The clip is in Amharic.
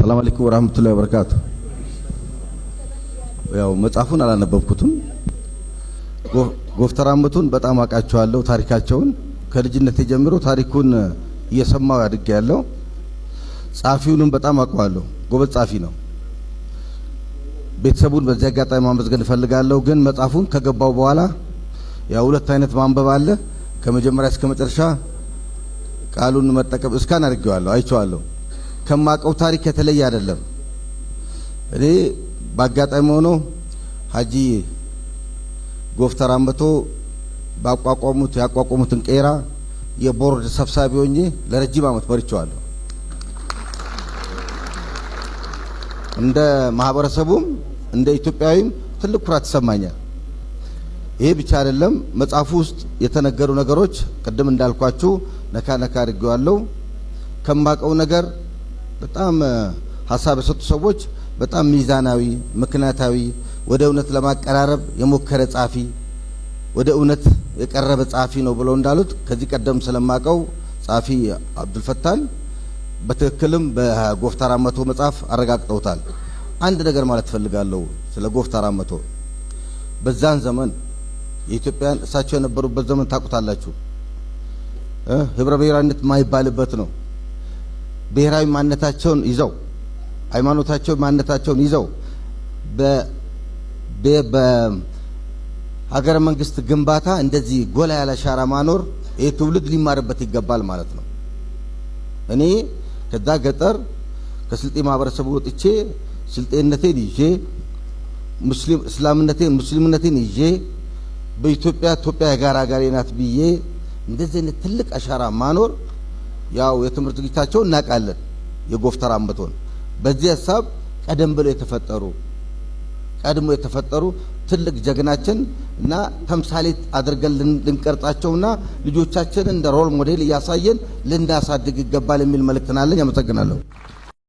ሰላም አለይኩም ወራህመቱላሂ ወበረካቱ። ያው መጽሐፉን አላነበብኩትም። ጎፍተራመቱን በጣም አውቃቸዋለሁ። ታሪካቸውን ከልጅነቴ ጀምሮ ታሪኩን እየሰማው ያድጌ ያለው ጸሐፊውንም በጣም አውቀዋለሁ። ጎበዝ ጸሐፊ ነው። ቤተሰቡን በዚህ አጋጣሚ ማመስገን እፈልጋለሁ። ግን መጽሐፉን ከገባው በኋላ ያው ሁለት አይነት ማንበብ አለ። ከመጀመሪያ እስከ መጨረሻ ቃሉን መጠቀም እስካን አድርጌዋለሁ፣ አይቼዋለሁ። ከማቀው ታሪክ የተለየ አይደለም። እኔ በአጋጣሚ ሆኖ ሀጂ ጎፍተራመቶ ባቋቋሙት ያቋቋሙትን ቄራ የቦርድ ሰብሳቢ ሆኜ ለረጅም ዓመት መርቼዋለሁ። እንደ ማህበረሰቡም እንደ ኢትዮጵያዊም ትልቅ ኩራት ይሰማኛል። ይሄ ብቻ አይደለም። መጽሐፉ ውስጥ የተነገሩ ነገሮች ቅድም እንዳልኳችሁ ነካ ነካ አድርጌዋለሁ። ከማቀው ነገር በጣም ሀሳብ የሰጡ ሰዎች በጣም ሚዛናዊ፣ ምክንያታዊ፣ ወደ እውነት ለማቀራረብ የሞከረ ጸሐፊ፣ ወደ እውነት የቀረበ ጸሐፊ ነው ብለው እንዳሉት ከዚህ ቀደም ስለማቀው ጸሐፊ አብዱልፈታን በትክክልም በጎፍተራመቶ መጽሐፍ አረጋግጠውታል። አንድ ነገር ማለት እፈልጋለሁ ስለ ጎፍተራመቶ። በዛን ዘመን የኢትዮጵያን እሳቸው የነበሩበት ዘመን ታውቁታላችሁ። ህብረ ብሔራዊነት የማይባልበት ነው። ብሔራዊ ማንነታቸውን ይዘው፣ ሃይማኖታቸው ማንነታቸውን ይዘው በሀገረ መንግስት ግንባታ እንደዚህ ጎላ ያለ አሻራ ማኖር ይህ ትውልድ ሊማርበት ይገባል ማለት ነው። እኔ ከዛ ገጠር ከስልጤ ማህበረሰቡ ወጥቼ ስልጤነቴን ይዤ፣ ሙስሊም እስላምነቴን ሙስሊምነቴን ይዤ፣ በኢትዮጵያ ኢትዮጵያ የጋራ ሀገሬ ናት ብዬ እንደዚህ አይነት ትልቅ አሻራ ማኖር፣ ያው የትምህርት ዝግጅታቸውን እናውቃለን። የጎፍተራመቶን በዚህ ሀሳብ ቀደም ብለው የተፈጠሩ፣ ቀድሞ የተፈጠሩ ትልቅ ጀግናችን እና ተምሳሌት አድርገን ልንቀርጻቸውና ልጆቻችንን እንደ role model እያሳየን ልናሳድግ ይገባል የሚል መልእክት አለኝ። አመሰግናለሁ።